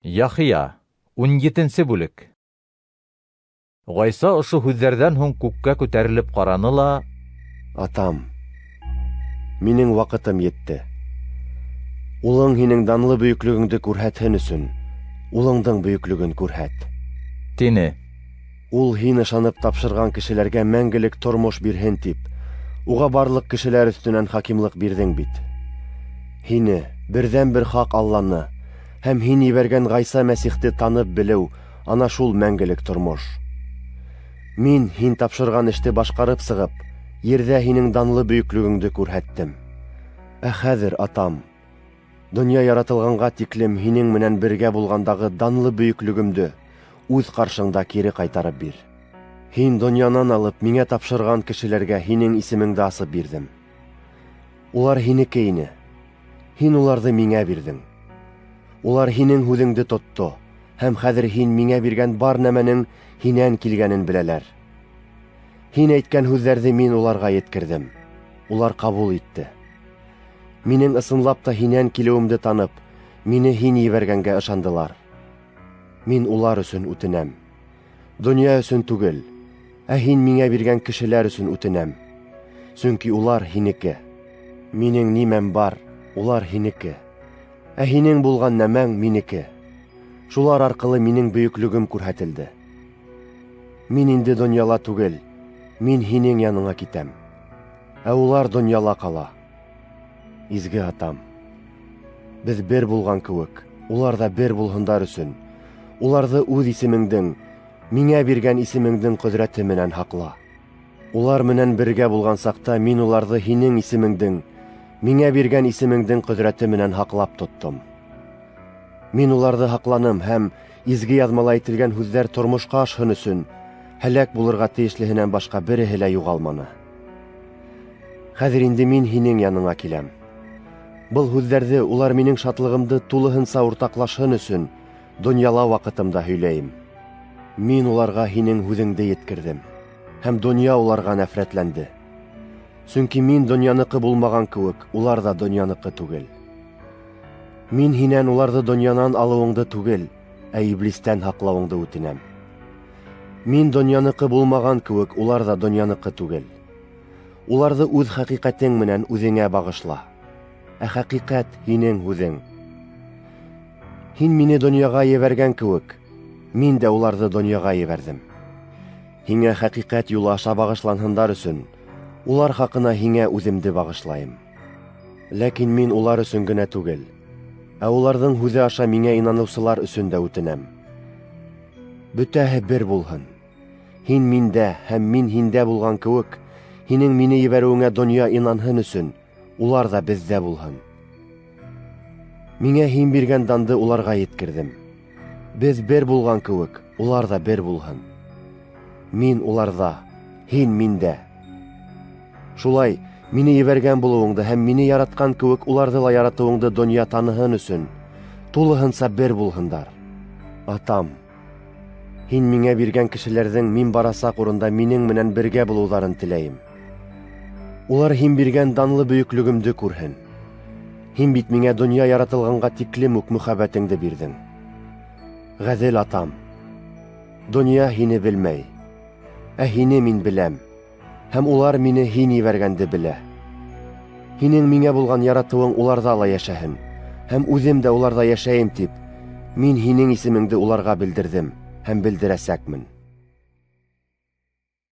Яхия, 17-нсе бүлек. Гайса ошо һүҙҙәрҙән һуң күккә күтәрелеп ҡараны ла: Атам, минең ваҡытым етте. Улың һинең данлы бөйөклөгөңдө күрһәтһен өсөн, улыңдың бөйөклөгөн күрһәт. Тине. Ул һин ышанып тапшырған кешеләргә мәңгелек тормош бирһен тип, уға барлыҡ кешеләр өҫтөнән хакимлыҡ бирҙең бит. Һине, берҙән-бер хаҡ Алланы, һәм һин ебәргән Ғайса Мәсихте танып белеү ана шул мәңгелек тормош. Мин һин тапшырған эште башҡарып сығып, ерҙә һинең данлы бөйөклөгөңдө күрһәттем. Ә хәҙер, Атам, донъя яратылғанға тиклем һинең менән бергә булғандағы данлы бөйөклөгөмдө үҙ ҡаршыңда кире ҡайтарып бир. Һин донъянан алып миңә тапшырған кешеләргә һинең исемеңде асып бирҙем. Улар һинеке ине. Һин уларҙы миңә бирҙең. Улар һинең һүҙеңде тотто, һәм хәҙер һин миңә биргән бар нәмәнең һинән килгәнен беләләр. Һин әйткән һүҙҙәрҙе мин уларға еткерҙем. Улар ҡабул итте. Минең ысынлап та һинән килеүемде танып, мине һин ебәргәнгә ышандылар. Мин улар өсөн үтенәм. Донъя өсөн түгел, ә һин миңә биргән кешеләр өсөн үтенәм. Сөнки улар һинеке. Минең нимәм бар, улар һинеке. Ә һинең булған нәмәң минеке. Шулар арҡылы минең бөйөклөгөм күрһәтелде. Мин инде донъяла түгел, мин һинең яныңа китәм. Ә улар донъяла ҡала. Изге Атам, беҙ бер булған кеүек, улар ҙа бер булһындар өсөн, уларҙы үҙ исемеңдең, миңә биргән исемеңдең ҡөҙрәте менән һаҡла. Улар менән бергә булған саҡта мин уларҙы һинең исемеңдең, миңә биргән исемеңдең ҡөҙрәте менән һаҡлап тоттом. Мин уларҙы һаҡланым һәм изге яҙмала әйтелгән һүҙҙәр тормошҡа ашһын өсөн һәләк булырға тейешлеһенән башҡа береһе лә юғалманы. Хәҙер инде мин һинең яныңа киләм. Был һүҙҙәрҙе улар минең шатлығымды тулыһынса уртаҡлашһын өсөн донъяла ваҡытымда һөйләйем. Мин уларға һинең һүҙеңде еткерҙем, һәм донъя уларға нәфрәтләнде. Сөнки мин донъяныҡы булмаған кеүек, улар ҙа донъяныҡы түгел. Мин һинән уларҙы донъянан алыуыңды түгел, ә иблистән һаҡлауыңды үтенәм. Мин донъяныҡы булмаған кеүек, улар ҙа донъяныҡы түгел. Уларҙы үҙ хәҡиҡәтең менән үҙеңә бағышла. Ә хәҡиҡәт һинең һүҙең. Һин мине донъяға ебәргән кеүек, мин дә уларҙы донъяға ебәрҙем. Һиңә хәҡиҡәт юлы аша бағышланһындар өсөн, улар хаҡына һиңә үҙемде бағышлайым. Ләкин мин улар өсөн генә түгел, ә уларҙың һүҙе аша миңә инаныусылар өсөн дә үтенәм. Бөтәһе бер булһын. Һин миндә һәм мин һиндә булған кеүек, һинең мине ебәреүеңә донъя инанһын өсөн, улар ҙа беҙҙә булһын. Миңә һин биргән данды уларға еткерҙем. Беҙ бер булған кеүек, улар ҙа бер булһын. Мин уларҙа, һин миндә. Шулай, мине ебәргән булыуыңды һәм мине яратҡан кеүек уларҙы ла яратыуыңды донъя таныһын өсөн, тулыһынса бер булһындар. Атам, һин миңә биргән кешеләрҙең мин барасаҡ урында минең менән бергә булыуҙарын теләйем. Улар һин биргән данлы бөйөклөгөмдө күрһен. Һин бит миңә донъя яратылғанға тиклем үк мөхәббәтеңде бирҙең. Ғәҙел Атам, донъя һине белмәй, ә һине мин беләм, һәм улар мине һин ебәргәнде белә. Һинең миңә булған яратыуың уларҙа ла йәшәһен, һәм үҙем дә уларҙа йәшәйем тип, мин һинең исемеңде уларға белдерҙем һәм белдерәсәкмен.